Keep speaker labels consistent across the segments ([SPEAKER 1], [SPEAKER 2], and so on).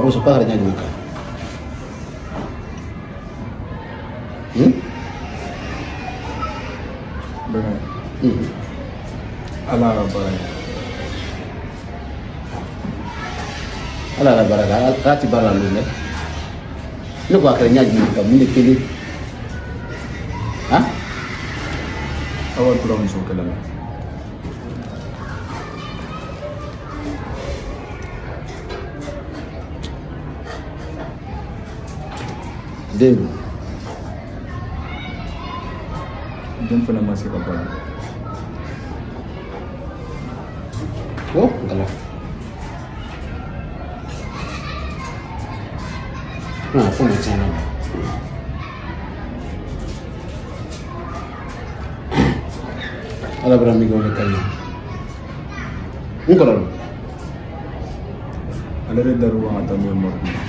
[SPEAKER 1] Boso k'a kɛra ɲa jumɛn kan?
[SPEAKER 2] Ala ka baara kɛ.
[SPEAKER 1] Ala ka baara kɛ, ala ti baara la lon dɛ. Ne ko a kɛra ɲa jumɛn kan, mun de kelen? Han?
[SPEAKER 2] Awa tora muso kɛlɛ la.
[SPEAKER 1] Den dun?
[SPEAKER 2] Den fana ma se ka balo.
[SPEAKER 1] Oh, ngala. Ah, ko ma tiɲɛ na. Ala bara min kɛ o de ka ɲi. N kɔrɔ don.
[SPEAKER 2] Ale de dar'u kan ka taa n'u ye morgue la.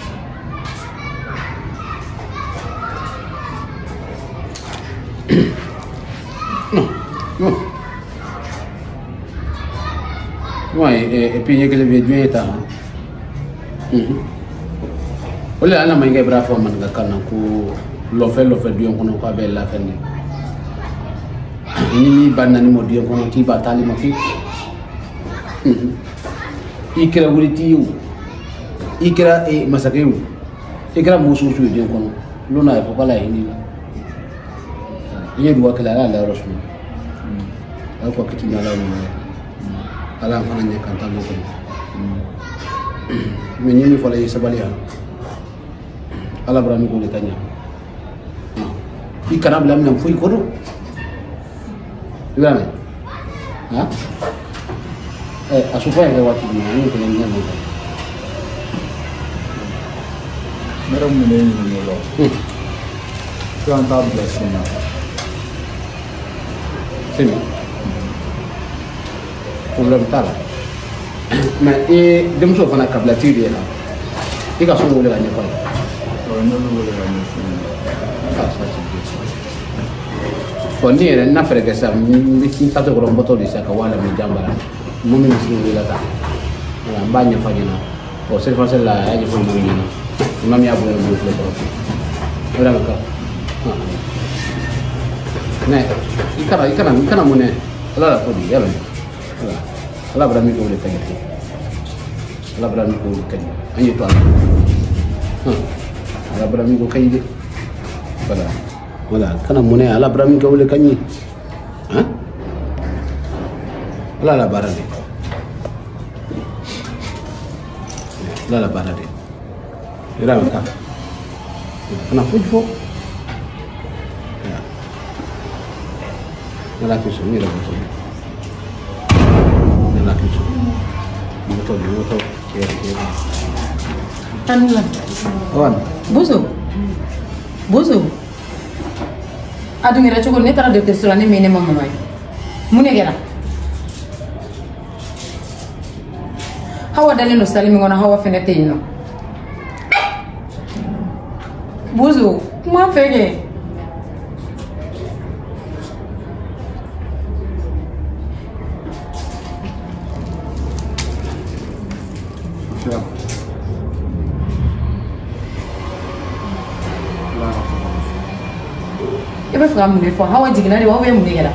[SPEAKER 1] Non, non. Ouais, et puis il y a quelques vieux ta. O la ala ma ngi bra fo man nga kan ko lo fe dion kono ko be la fenni. Ni mi banna ni mo dion kono ti ba tali ma fi. I kera wuri ti yu. I kera e masake yu. I kera musu su dion kono. Lona e fo kala hini la. Iye duwa kala ala la rosmi. Ala ko kiti na la mo. Ala fana ɲɛ kan tan ko. Mais ni mi fala sabali ha. Ala bara mi ko le kanya. I kana bila minɛ foyi ko do. I b'a mɛn? Ha? A sufa yɛrɛ waati jumɛn an y'o kɛlɛ ɲɛ mɛn.
[SPEAKER 2] Ne yɛrɛ kun bɛ ne ɲininka o la. Ko an t'a bila sini na.
[SPEAKER 1] Sini? Problème t'a la. Mais i denmuso fana kabilatigi de ye la. I ka so wele ka ɲɛfɔ a ye.
[SPEAKER 2] Ne bɛ wele ka ɲɛfɔ ɲɛna.
[SPEAKER 1] Ah, ça c'est bien. Bon, ni yɛrɛ n'a fɛɛrɛ kɛ sisan, n bɛ n taatɔ kɔrɔ n bɔtɔ de sisan ka waa lamɛn janbara. Mun bɛ misi wele ka taa. Voilà, n b'a ɲɛfɔ a ɲɛna. Bon, cette fois-ci la, a y'a ɲɛfɔ imam ɲɛna. Imam y'a bonya bolo filɛ kɔrɔ. O de la ka. Mais i kana mun ala la ko di yala. Voilà. Ala bara min k'o de ka ɲi. Ala bara min k'o de ka ɲi. An ye to a la. Ala bara min k'o ka ɲi dɛ. Voilà. Voilà, kana mun ala bara min k'o de ka ɲi. Han? Ala la baara de. Ala la baara de. Yɔrɔ min ka. Kana foyi fɔ. Ala k'i sɔn n yɛrɛ bɔtɔ. Ala k'i sɔn. Moto de moto.
[SPEAKER 3] Anula.
[SPEAKER 1] Wan.
[SPEAKER 3] Boso. Boso. A dun kɛra cogo di ne taara dɔgɔtɔrɔso la ne mɛ ne ma mama ye. Mun de kɛra? Hawa dalen don salle min kɔnɔ Hawa fɛnɛ tɛ yen nɔ. Boso, kuma fɛ kɛ. I bɛ fɛ ka mun de fɔ? Hawa jiginna de wa ou bien mun de kɛra?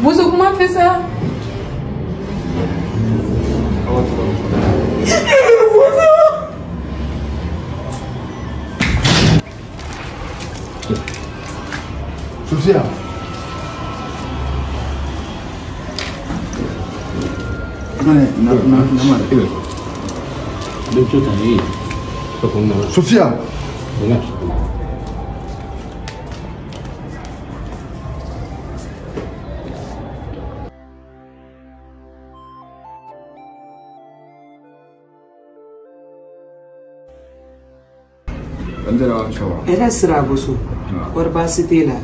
[SPEAKER 3] Boso, kuma fɛ sa. Boso.
[SPEAKER 2] Sophia. Sophia.
[SPEAKER 4] Hɛrɛ sira Boso, kɔri baasi t'e la,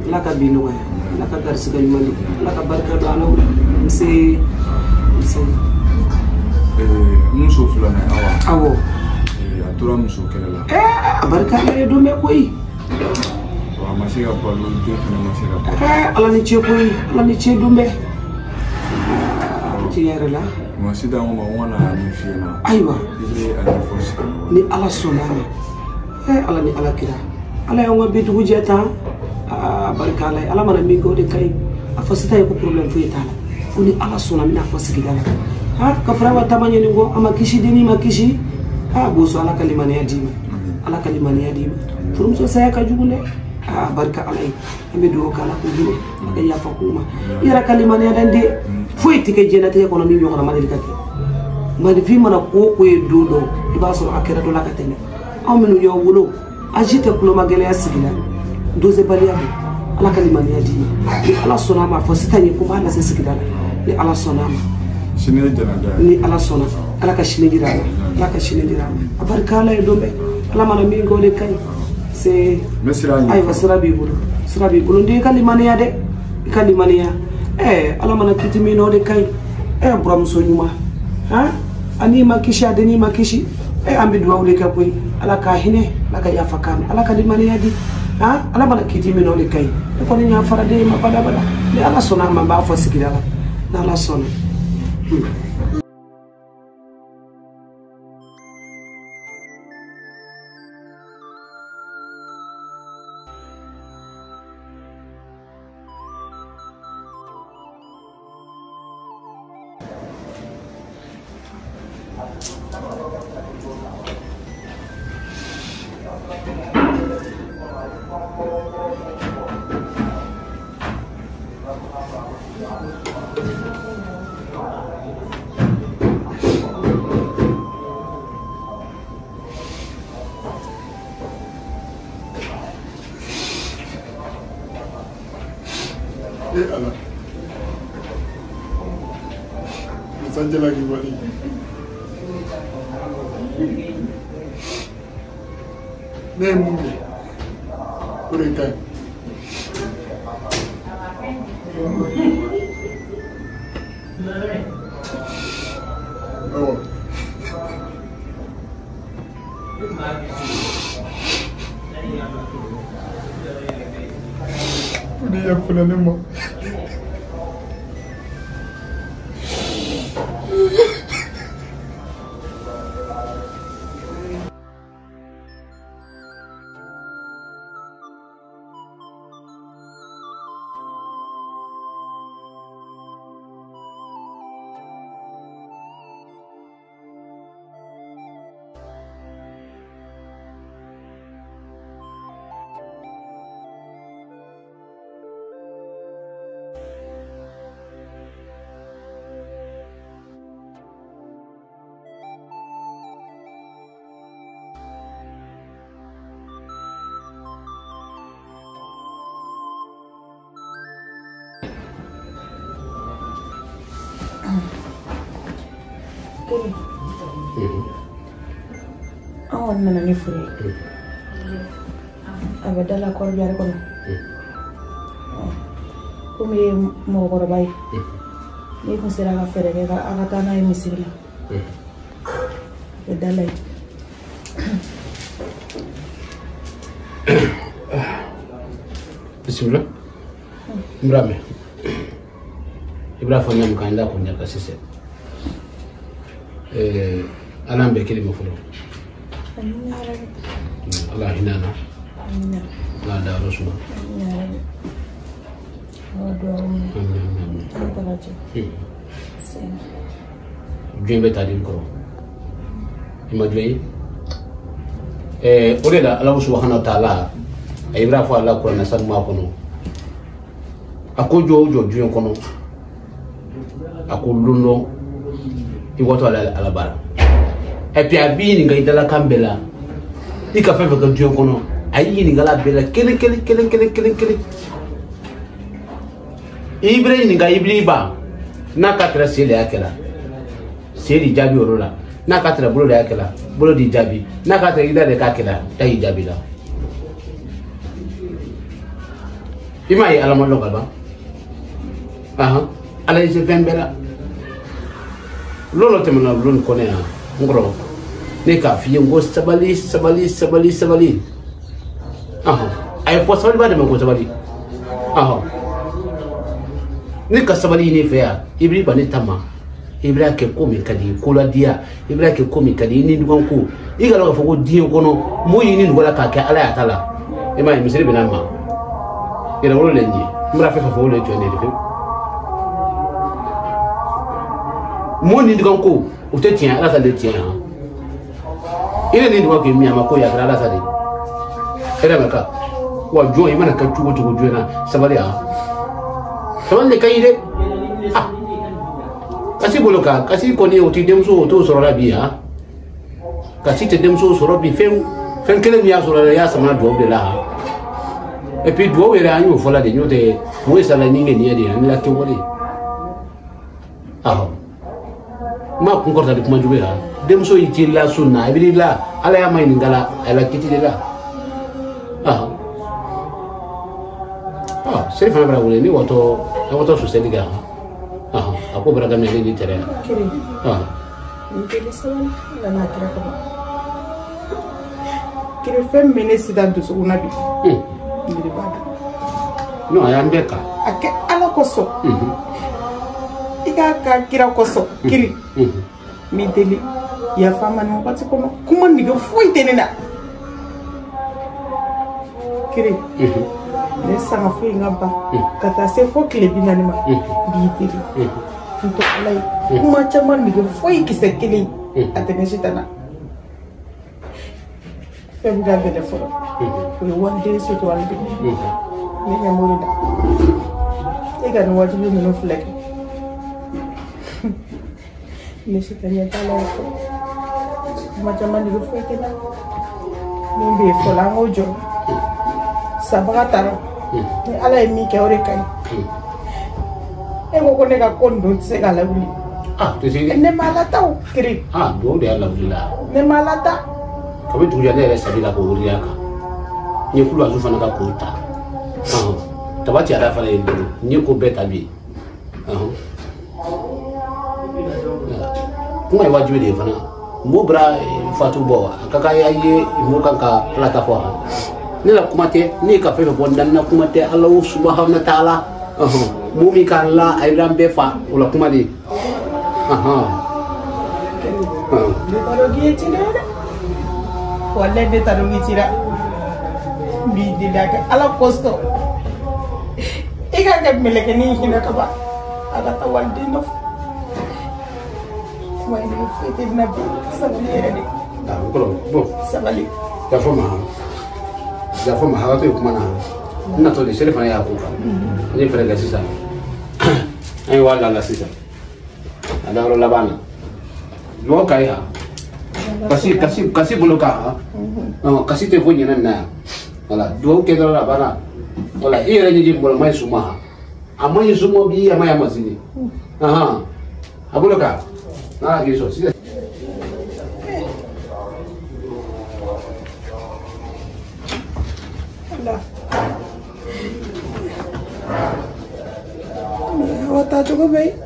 [SPEAKER 4] Ala ka bi nɔgɔya, Ala ka garisigɛ ɲuman di, Ala ka barika don an na. Nse, nse.
[SPEAKER 2] Muso filanan Awa.
[SPEAKER 4] Awɔ.
[SPEAKER 2] A tora muso kɛlɛ la.
[SPEAKER 4] A barika Ala ye don bɛɛ koyi.
[SPEAKER 2] A ma se ka balo, den fana ma se ka balo.
[SPEAKER 4] Ala ni ce koyi, Ala ni ce don bɛɛ. Tiɲɛ yɛrɛ la.
[SPEAKER 2] Mama Sita ko ma ko n ka na nin f'i ɲɛna.
[SPEAKER 4] Ayiwa.
[SPEAKER 2] I bɛ a ɲɛfɔ sigiɲɔgɔn.
[SPEAKER 4] Ni Ala sɔnna a ma. Ala ni Ala kira. Ala y'anw ka bi dugu jɛ tan. Aa barika Ala ye. Ala mana min kɛ o de ka ɲi. A fɔ Sita ye ko problème foyi t'a la. Ko ni Ala sɔnna n bɛna fɔ sigida la. Ha ka fara ka taama ɲini kɔ a ma kisi denni ma kisi. Ha Boso Ala ka limaniya d'i ma. Ala ka limaniya d'i ma. Furumuso saya ka jugu dɛ. Aa barika Ala ye. An bɛ dugawu kɛ Ala k'u hinɛ. Ala ka yafa k'u ma. I yɛrɛ ka limaniya dɛ n den. Foyi tɛ kɛ diɲɛlatigɛ kɔnɔ min ɲɔgɔnna ma deli ka kɛ. Malifin mana ko o ko ye don dɔ i b'a sɔrɔ a kɛra dɔ la ka tɛmɛ. Anw minnu y'aw wolo a si tɛ kulomagɛlɛya sigi la dosebaliya don. Ala ka limaniya d'i ma. Ni Ala sɔnna a ma a fɔ Sitan ye ko n b'a lase sigida la. Ni Ala sɔnna a ma.
[SPEAKER 2] Sini ye jɛnɛja ye.
[SPEAKER 4] Ni Ala sɔnna Ala ka sini jira a la. Ala ka sini jira a la. A barika Ala ye don bɛɛ. Ala mana min kɛ o de ka ɲi. Se.
[SPEAKER 2] N bɛ sira ɲini.
[SPEAKER 4] Ayiwa sira b'i bolo. Sira b'i bolo n den i ka limaniya dɛ. I ka limaniya. Ala mana kiti min na o de ka ɲi. Buramuso ɲuman. Han a n'i ma kisi a den'i ma kisi. An bɛ dugawu de kɛ koyi. Ala ka hinɛ Ala ka yafa k'an ma. Ala ka limaniya di. Han Ala mana kiti min na o de ka ɲi. Ne kɔni y'a fara den ma badabada. Ni Ala sɔnna a ma n b'a fɔ sigida la. Ni Ala sɔnna.
[SPEAKER 2] Ala. Musa jalaki wali. Ne ye mun kɛ? O de ka ɲi. Awɔ. O de yafala ne ma.
[SPEAKER 5] An kɔni nana ni furu ye. A bɛ da la kɔrɔbiyari kɔnɔ. Komi e ye mɔgɔkɔrɔba ye, n'i kun sera ka fɛɛrɛ kɛ a ka taa n'a ye misiri la. A bɛ da la yen.
[SPEAKER 1] Bisimila. N b'a mɛn. I b'a fɔ ɲamu k'an da kun ɲɛ ka sisan. Ala an bɛɛ kelen ma fɔlɔ. Ala hinɛ na. Ala dayɔrɔ suma. Diɲɛ bɛ taa den kɔrɔ. I ma jɔ ye? O de la Ala subahana wa taala a ye b'a fɔ Ala kuranɛ sanuma kɔnɔ. A ko jɔ o jɔ diɲɛ kɔnɔ. A ko lon dɔ i watɔ Ala bara. Et puis a b'i ɲininka i dalakan bɛɛ la. I ka fɛn fɛn kɛ diɲɛ kɔnɔ a y'i ɲininka la bɛɛ la kelen kelen kelen kelen kelen kelen. I bɛ ɲininka i b'i ban n'a ka tɛrɛ sen de y'a kɛ la sen de jaabi o yɔrɔ la n'a ka tɛrɛ bolo de y'a kɛ la bolo de jaabi n'a ka tɛrɛ i da de k'a kɛ la da y'i jaabi la. I m'a ye Ala ma lɔn ka ban. Ahan Ala ye se fɛn bɛɛ la. Lon dɔ tɛmɛna lon kɔnɔ yan n kɔrɔ ne k'a f'i ye n ko sabali sabali sabali sabali. Ahan a ye fɔ sabali b'a dɛmɛ ko sabali. Ahan ne ka sabali ɲini fɛ yan i b'i ban ne ta ma. I b'a kɛ ko min ka di ko ladiya i b'a kɛ ko min ka di i ni ɲɔgɔn ko i ka dɔn k'a fɔ ko diɲɛ kɔnɔ mun y'i ni ɲɔgɔn la k'a kɛ ala y'a ta la i m'a ye misiri bɛna ma yɛrɛ wolo le ɲɛ n bɛna fɛn fɛn fɔ o le jɔ ne de fewu mun ni ɲɔgɔn ko o tɛ tiɲɛ ala ta de tiɲɛ han i yɛrɛ ni ɲɔgɔn kɛ min a ma ko yafara ala ta de hɛrɛ bɛ kan wa jɔn i mana kɛ cogo cogo jɔn na sabali han sabali de ka ɲi dɛ ah kasi bolo kan kasi kɔni o ti denmuso o t'o sɔrɔ la bi han kasi tɛ denmuso sɔrɔ bi fɛn kelen min y'a sɔrɔ la i y'a sama duwawu de la han et puis duwawu yɛrɛ an y'o fɔ la de n'o tɛ mun ye sala ni ŋaniya de ye an la kɛwale awɔ n m'a kun kɔrɔta ni kuma jugu ye han denmuso y'i t'i la sun na a b'i la ala y'a ma ɲininka la a la kiti de la awɔ ah seli fana bɛna wele ni watɔ an watɔ sosɛli kɛ han a ko baraka min ne ni tɛrɛ ah
[SPEAKER 5] n teri sabali ala n'a kira kama kiri fɛn min ne sisan dusukun na bi ne de b'a dɔn
[SPEAKER 1] non a y'an bɛɛ kan
[SPEAKER 5] a kɛ ala kosɔn i k'a ka kira kosɔn kiri n b'i deli yafa n ma nin wagati kɔnɔ kuma nege foyi tɛ ne na kiri ne sanga foyi n ka ban ka taa se fo tile 40 ma n b'i deli n to ala ye kuma caman nege foyi kisɛ kelen a tɛ ne si ta na fɛn min ka gɛlɛn fɔlɔ o ye waliden suturali de ye ne ɲɛ b'o de la e ka nin wajibi ninnu filɛ kɛ ne si tɛ ɲɛ t'a la fɔlɔ kuma caman nege foyi tɛ na min bɛ yen fɔlɔ an k'o jɔ sabaga taara ni ala ye min kɛ o de ka ɲi e ko ne ka ko ninnu tɛ se k'a lawuli
[SPEAKER 1] ah tɛ se
[SPEAKER 5] ne ma la ta o kiri
[SPEAKER 1] ah duwawu de y'a lawuli la
[SPEAKER 5] ne ma la ta
[SPEAKER 1] kabi dugu jɛ ne yɛrɛ sabi la k'o wuli a kan n ye kuluwazu fana ka k'o ta taba cayara fana ye n bolo n ye ko bɛɛ ta bi kuma ye wajibi de ye fana mɔgɔ bɔra fatu bɔ a ka kan a ye mɔgɔ kan ka ala ta fɔ ne la kuma tɛ ne ka fɛn fɛn fɔ n da na kuma tɛ ala o subahana taala mɔgɔ min k'an la a ye an bɛɛ fa o la kuma de ye.
[SPEAKER 5] Ne t'a dɔn k'i ye ci dɛ walayi ne t'a dɔn k'i cira n b'i deli a kɛ ala kosɔn i k'a kɛ mɛlɛkɛnin hinɛ ka ban a ka taa waliden nɔfɛ kuma in nege foyi tɛ na bi sabali yɛrɛ de.
[SPEAKER 1] Bon
[SPEAKER 5] sabali.
[SPEAKER 1] Yafa ma yafa ma hakɛto ye kuma na n natɔ de seli fana y'a ko kan n ye fɛɛrɛ kɛ sisan an ye waa la sisan a dayɔrɔ laban na duwawu ka ye han kasi bolo kan han kasi tɛ foyi ɲɛna nin na yan wala duwawu kɛ dɔrɔn a banna wala i yɛrɛ ɲɛji bɔra ma ye suma han a ma ɲi suma bi a ma ɲi a ma sini a bolo kan n'ala k'i sɔn sisan.
[SPEAKER 5] Awa taa cogo bɛ yen.